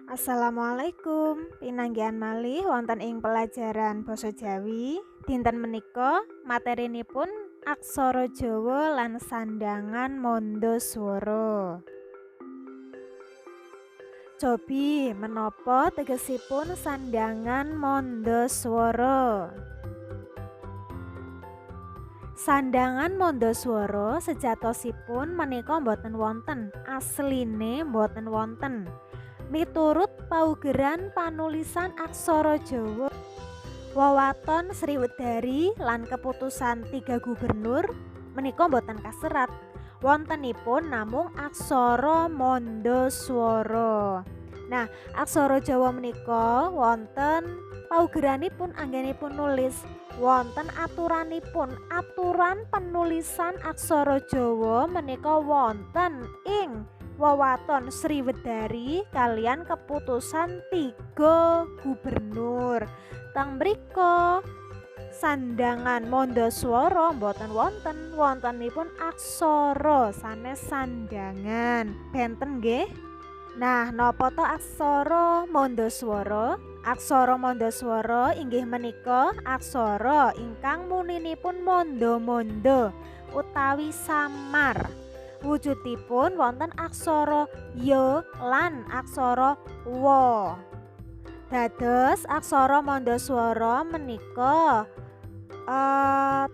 Assalamualaikum, pinanggihan malih wonten ing pelajaran basa Jawi. Dinten menika materinipun aksara Jawa lan sandhangan mandha swara. Cobi, menapa tegesipun sandhangan mandha swara? Sandhangan mandha swara sejatosipun menika boten wonten, asline boten wonten. Miturut paugeran panulisan aksara Jawa, Wewaton Sriwedari lan keputusan tiga gubernur menika boten kaserat. Wontenipun namung aksara mandha swara. Nah, aksara Jawa menika wonten paugeranipun anggenipun nulis, wonten aturanipun. Aturan penulisan aksara Jawa menika wonten ing Wewaton Sriwedari kaliyan keputusan tiga gubernur. Teng mriku sandhangan mandha swara boten wonten, wontenipun aksara sanes sandhangan. Benten nggih? Nah, napa to aksara mandha swara? Aksara mandha swara inggih menika aksara ingkang muninipun mandha-mandha utawi samar. Wujudipun wonten aksara ya lan aksara wa. Dados aksara mandha swara menika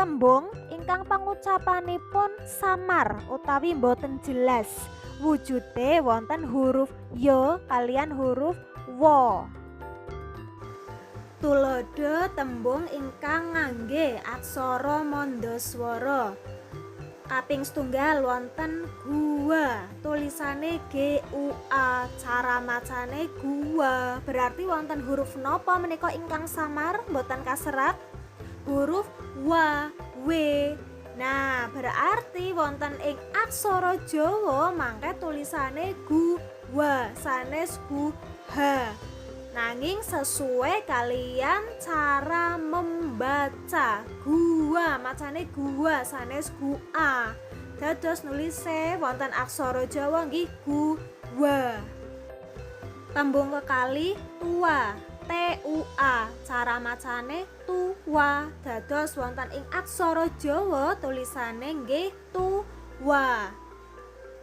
tembung ingkang pangucapanipun samar utawi boten jelas. Wujude wonten huruf ya kaliyan huruf wa. Tuladha tembung ingkang ngangge aksara mandha swara. Kaping setunggal wonten gua, tulisane G U A, cara macane gua. Berarti wonten huruf napa menika ingkang samar boten kaserat? Huruf wa, W. Nah, berarti wonten ing aksara Jawa mangke tulisane guwa sanes guha. Nanging sesuai kaliyan cara membaca. Gua macane gua sanes gua. Dados nulise wonten aksara Jawa nggih guwa. Tembung kekalih tua, T U A, cara macane tuwa. Dados wonten ing aksara Jawa tulisane nggih tuwa.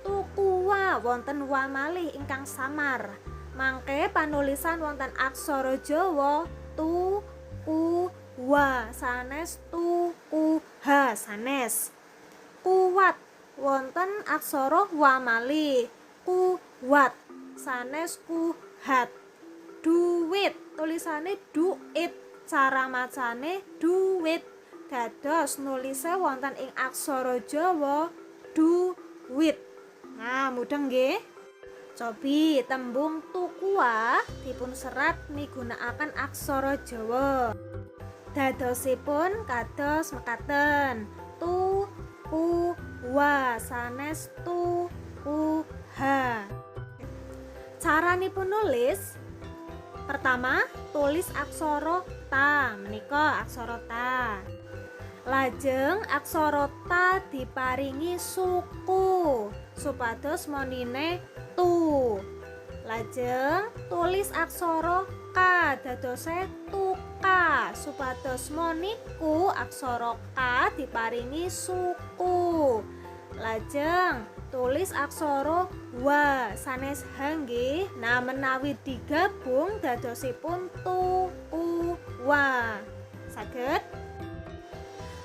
Tukuwa wonten wa malih ingkang samar. Mangke panulisan wonten aksara Jawa tu ku wa sanes tu ku ha sanes. Kuwat wonten aksara wa malih. Kuwat sanes kuhat. Duit tulisane duit, cara macane duit. Dados nulise wonten ing aksara Jawa duwit. Nah, mudeng nggih? Cobi tembung tukuwa dipun serat migunakaken aksara Jawa. Dadosipun kados mekaten. Tu ku wa sanes tu ku ha. Caranipun nulis, pertama tulis aksara ta, menika aksara ta. Lajeng aksara ta diparingi suku supados monine tu. Lajeng tulis aksara k dadose tuka supados moniku aksara k diparingi suku. Lajeng tulis aksara wa sanes ha nggih. Nah, menawi digabung dadosipun tu ku wa. Saged?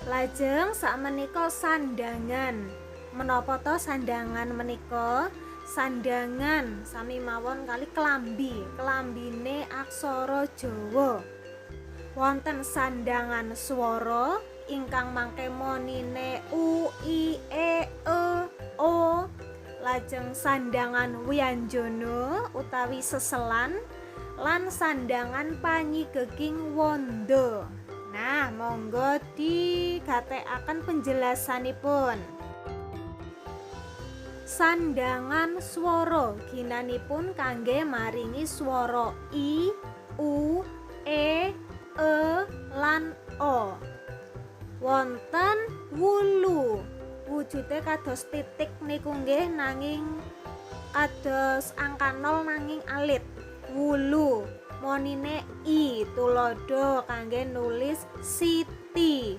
Lajeng sakmenika sandhangan. Menapa to sandhangan menika? Sandhangan sami mawon kali klambi, klambine aksara Jawa. Wonten sandhangan swara ingkang mangke monine u, i, e, e, o. Lajeng sandhangan wyanjana utawi seselan lan sandhangan panyigeging wanda. Nah, monggo digatekaken penjelasanipun. Sandhangan swara ginanipun kangge maringi swara i, u, e, e lan o. Wonten wulu. Wujude kados titik niku nggih, nanging kados angka 0 nanging alit. wulu monine i, tulodo kangge nulis siti.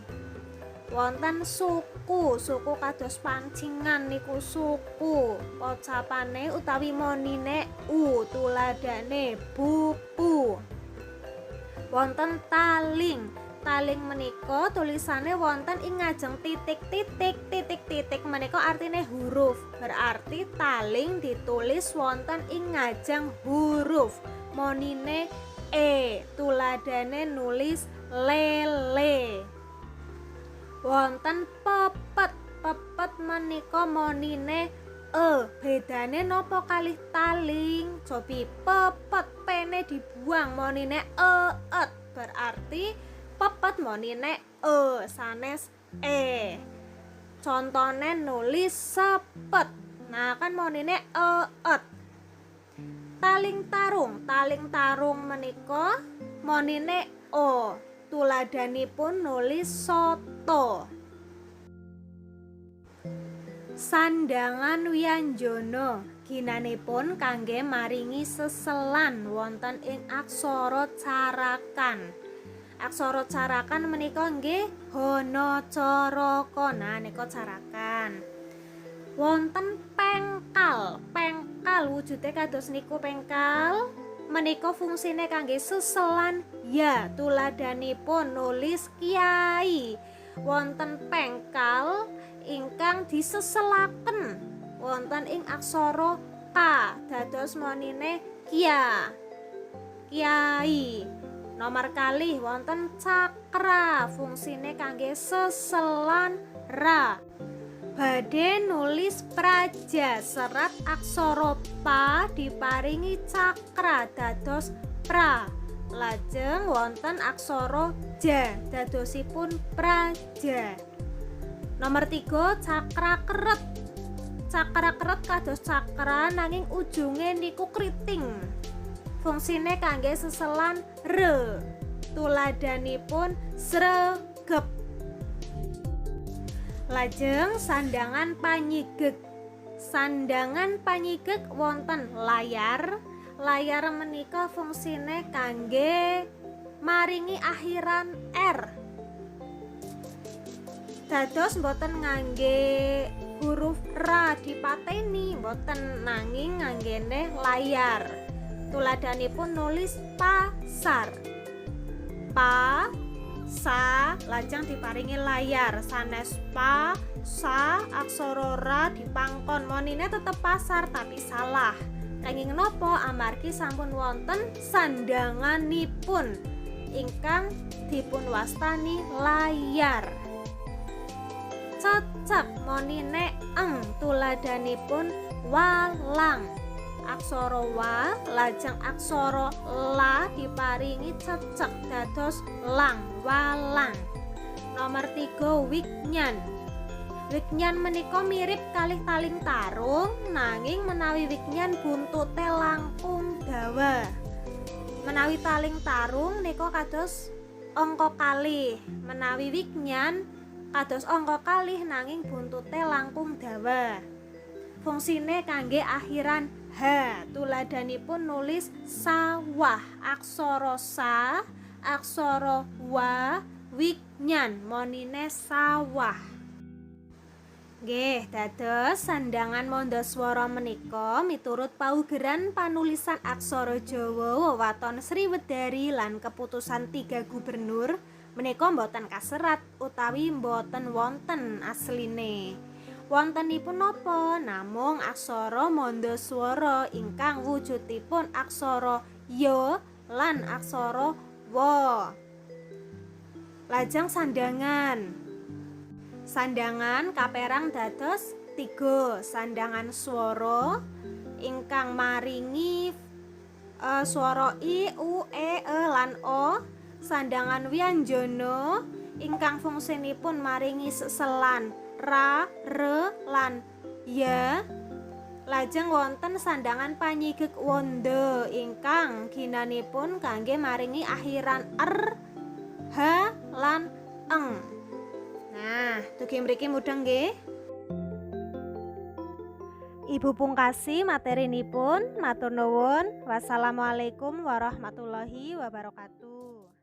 Wonten suku, suku kados pancingan niku suku, pocapane utawi monine u, tuladane buku. Wonten taling, taling menika tulisane wonten ing ngajeng titik-titik, titik-titik menika artine huruf, berarti taling ditulis wonten ing ngajeng huruf, monine e, tuladane nulis lele. Wonten pepet, pepet menika monine e, bedane napa kalih taling? Cobi pepet, pene dibuang monine e, et, berarti pepet monine e, sanes e. Contone nulis sepet, nah kan monine e, et. Taling tarung, taling tarung menika monine o, tuladanipun nulis soto. Sandangan wianjana ginanipun kangge maringi seselan wonten ing aksara carakan. Aksara carakan menika nggih hana caraka, nah nika carakan. Wonten pengkal, pengkal wujude kados niku pengkal menika fungsine kangge seselan ya, tuladanipun nulis kiai. Wonten pengkal ingkang diseselaken wonten ing aksara k, dados monine kia, kiai. Nomor kalih wonten cakra, fungsine kangge seselan ra. Badhe nulis praja, serat aksara pa diparingi cakra dados pra. Lajeng wonten aksara ja, dadosipun praja. Nomor 3 cakra keret. Cakra keret kados cakra nanging ujunge niku kriting. Fungsine kangge seselan re. Tuladanipun sregep. Lajeng sandangan panyigeg. Sandangan panyigeg wonten layar. Layar menika fungsine kangge maringi akhiran r. Dados mboten ngangge huruf ra dipateni, mboten, nanging nganggene layar. Tuladanipun nulis pasar. Pa sa lajeng diparingi layar, sanes pa sa aksara ra dipangkon, monine tetep pasar tapi salah. Kenging napa? Amargi sampun wonten sandanganipun ingkang dipun wastani layar. Cecek monine eng, tuladanipun walang. Aksara wa lajeng aksara la diparingi cecek dados lang, walang. Nomor 3 wignan. Wignan menika mirip kalih taling tarung, nanging menawi wignan buntute langkung dawa. Menawi taling tarung nika kados angka kalih, menawi wignan kados angka kalih nanging buntute langkung dawa. Fungsine kangge akhiran h, tuladanipun nulis sawah, aksara sa, aksara wa, wignan monine sawah. Nggih, dados sandangan mondoswara menika miturut paugeran panulisan aksara Jawa wewaton Sriwedari lan keputusan 3 gubernur menika mboten kaserat utawi mboten wonten asline. Wontenipun napa? Namung aksara mondoswara ingkang wujudipun aksara ya lan aksara wa. Lajeng sandangan. Sandangan kaperang dados 3, sandangan swara ingkang maringi swara i, u, e, e lan o, sandangan wianjana ingkang fungsinipun maringi seselan ra, re lan ya. Lajeng wonten sandangan panyigeg wanda ingkang ginanipun kangge maringi akhiran r, h lan eng. Nah, dugi mriki mudheng nggih. Ibu pungkasi materinipun, matur nuwun. Wassalamualaikum warahmatullahi wabarakatuh.